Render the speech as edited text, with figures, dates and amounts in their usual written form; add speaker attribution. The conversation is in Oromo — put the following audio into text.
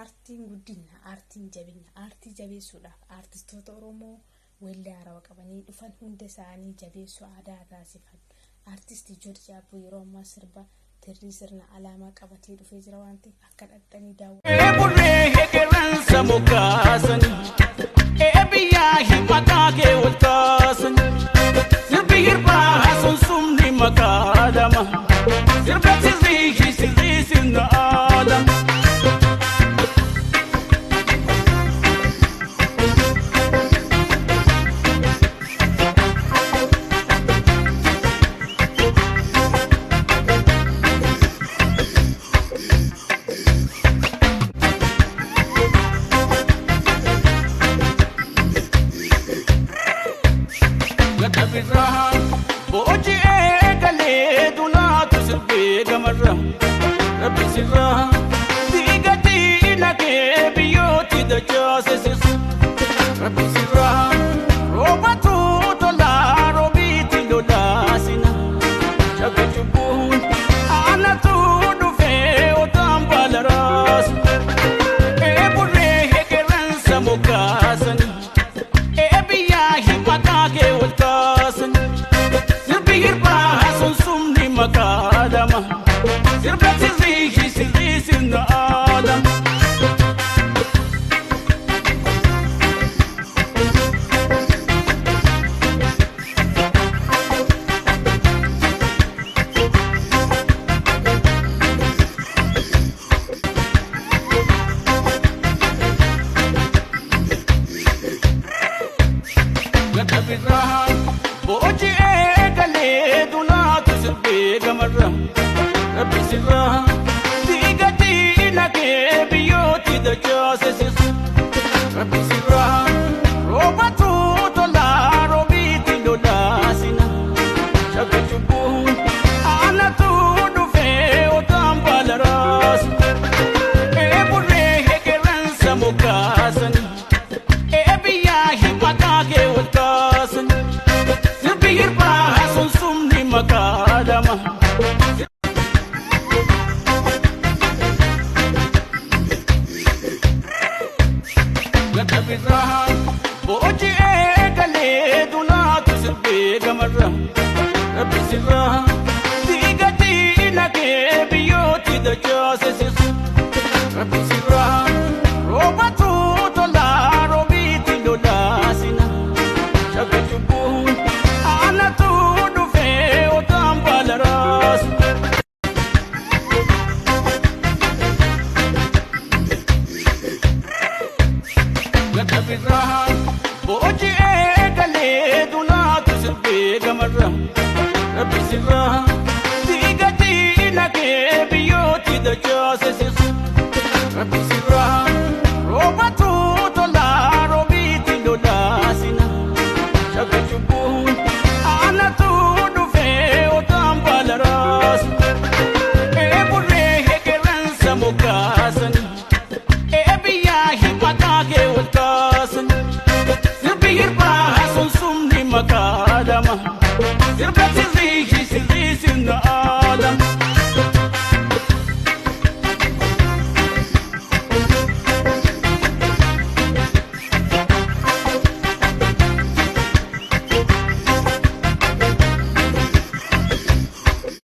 Speaker 1: Aartiin guddina, aartiin jabina, aartii jabeessuudhaaf aartistoota Oromoo weellee haarawaa qabanii dhufan hunda isaanii jabeessuu aadaa taasifan. Aartistii Joorji Abbuu yeroo ammaa sirba tirrii sirna alaamaa qabatee dhufee jira waan ta'eef akka dhaqxanii daawwattan.
Speaker 2: Burree hegerransa moggaasan biyyaa himataa kee wal kaasan sirbi hirbaa sunsumni maqaa lama sirba sirrii sirrii sirna aalama. Booji eegalee dunaatu sirbee gamarra rabbi sirraa diigatii nagee biyyooti dachaasise rabbi sirraa roobatu tolaa roobiitti lolaasina jabe cubbuun aanatu dhufee otaan baala raasu eeburree hegerransa moggaasan biyyaa himataa kee wal kaasan. Sirbi hirbaa sunsumni maqaa lama sirba sirrii sirrii sirna aalama. Booji eegalee dunaatu sirbee gamarra rabbi sirraa diigatii nagee biyyooti dachaasise rabbi sirraa roobatu tolaa roobiitti lolaasina shabe cubbuun aanatu dhufee otaan baala raasu eeburree hegerransa moggaasan biyyaa himataa kee wal kaasan. Sirbi hirbaa sunsumni maqaa lama. Booji eegalee dunaatu sirbee gamarra rabbi sirraa diigatii nagee biyyooti dachaasise rabbi sirraa roobatu tolaa roobiitti lolaasina shabe cubbuun aanatu dhufee otaan baala raasu. Booji eegalee dunaatu sirbee gamarra rabbi sirraa diigatii nagee biyyooti dachaasise rabbi.